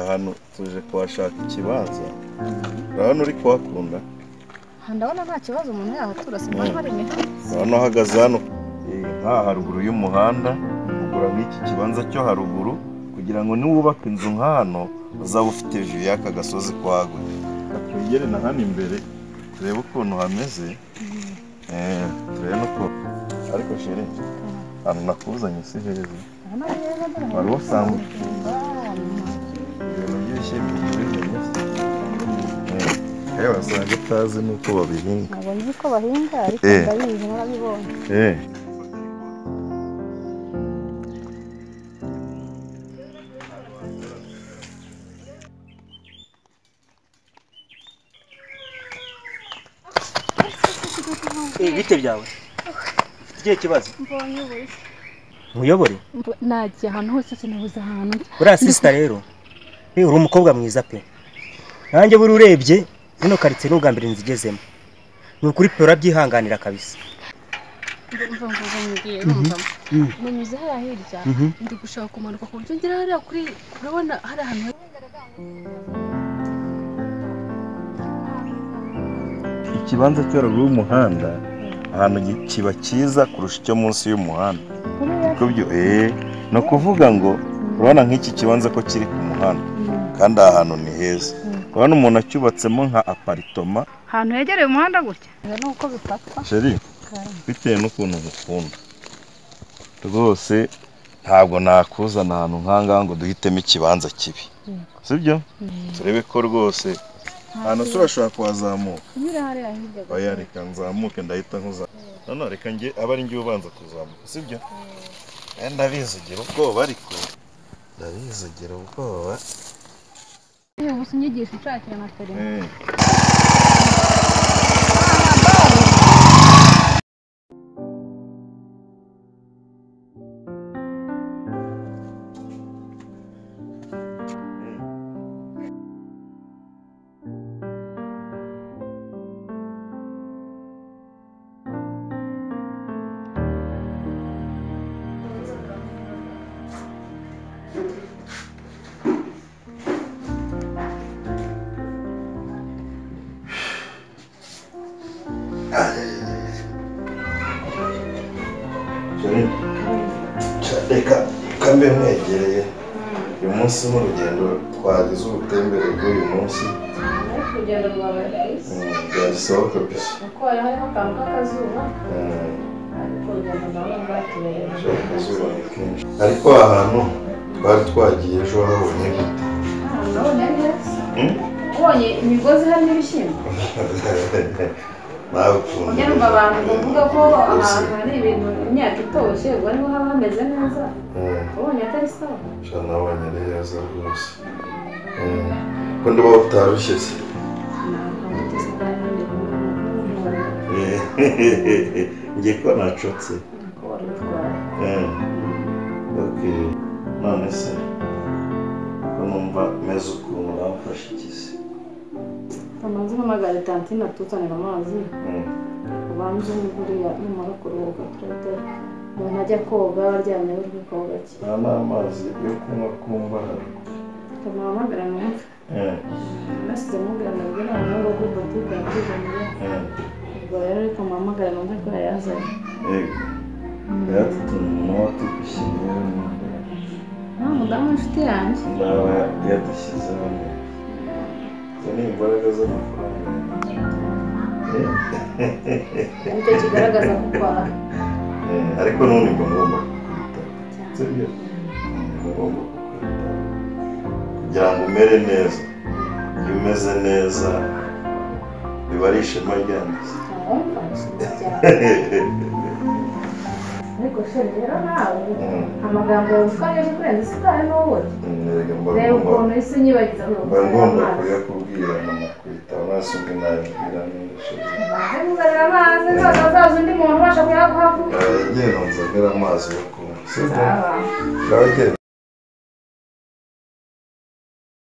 Ahantu tuje kuhashaka ikibanza. Urabona uri kuhakunda? Ndabona nta kibazo umuntu yahatura, simba hari imihanda. Urabona uhagaze hano nka haruguru y'umuhanda, ugura nk'iki kibanza cyo haruguru kugira ngo niwubaka inzu nka hano uzaba ufite view y'aka gasozi kwaguye. Twegere na hano imbere turebe ukuntu hameze. Turebe nuko ariko chérie, ahantu nakuzanye si heza. Wari usanga ibintu by'ibishyimbo bimeze. Wasanga utazi n'uko babihinga. Ntabwo nzi uko bahinga ariko ndabizi narabibonye. Bite byawe? Ufite ikihe kibazo? Mbonye ubusa. Nkuyobore? Nagiye ahantu hose sinabuze ahantu. Uriya sister rero, uri umukobwa mwiza pe. Nanjye buri urebye zino quartier n'ubwa mbere nzigezemo. Ni ukuri pe urabyihanganira kabisa. Nanyuze hariya hirya ndi gushaka kumanuka ku buryo ngera hariya kuri, urabona hari ahantu ikibanza cyo haruguru y'umuhanda, ahantu kiba cyiza kurusha icyo munsi y'umuhanda. Kubyo no kuvuga ngo urabona nk'iki kibanza ko kiri ku muhanda kandi aha hantu ni heza. Urabona umuntu acyubatsemo nka apartment ahantu hegereye umuhanda gutya nuko bifatwa. Chérie, bitewe n'ukuntu ngukunda rwose ntabwo nakuzana ahantu nk'ahangaha ngo duhitemo ikibanza kibi, sibyo? Turebe ko rwose ahantu turashobora kuhazamuka. Oya reka nzamuke ndahita nkuza. None reka nge aba ari nge ubanza kuzamuka, sibyo? Ndabizi ugira ubwoba ariko ndabizi ugira ubwoba. Ubu unyigisha ushakira na feri. Reka kambe mwegereye uyu munsi n'urugendo twagize ubutembere bw'uyu munsi. Urugendo rwabaye rwiza. Byari kabisa. Kuko hari harimo akantu k'akazuba. Ariko urugendo ndabona rwatubereye. Akazuba ni kenshi. Ariko ahantu twari twagiye ejo habonye gute? Nabonye ari heza. Ubonye imigozi harimo ibishyimbo? Nyarumva abantu bavuga ko ahantu hari ibintu imyaka itoshye ubwo niho haba hameze neza. Ubonye atari sawa? Sha nabonye ari heza rwose. Ko ndiba utarushye se? Ngiye ko nacotse. Ko wari utwaye. Okay. None se ko numva meze ukuntu bamfashe ikisi? Amazi mpamagare tantine atuzanira amazi. Ubanze buriya numara kuruhuka turahita umuntu ajya koga aryamye uri koga ki. Nta n'amazi yo kunywa kumva haruguru. Tumuhamagara numve. Nasize mubwira ndabwira noneho ngo kuri botike yatuzaniye. Ubwo rero reka muhamagare numve ko yayazanye. Yego. Yatutumye watugushyiriyeho n'undi. Nta mudamu w'inshuti yanjye. Nawe yadushyizeho neza. Izo ni imbaraga z'amafaranga. Nicyo kigaragaza ko ukora. Ariko n'ubundi mba ngomba kukwitaho. Sibyo? Ngomba kukwitaho kugira ngo umere neza. Iyo umeze neza biba ari ishema ryanjye. Ariko chérie rero nawe amagambo yawe ukoresha kurenza isukari n'ubuki. Reba ukuntu isi inyibagiza ngo mba ngomba kuyakubwira nkakwitaho nasubi nabibwira n'undi chérie. Nzanira amazi rwose hazaza undi muntu ubasha kuyaguha vuba. Genda nzanira amazi yo kunywa. Sibyo? Ngaho genda.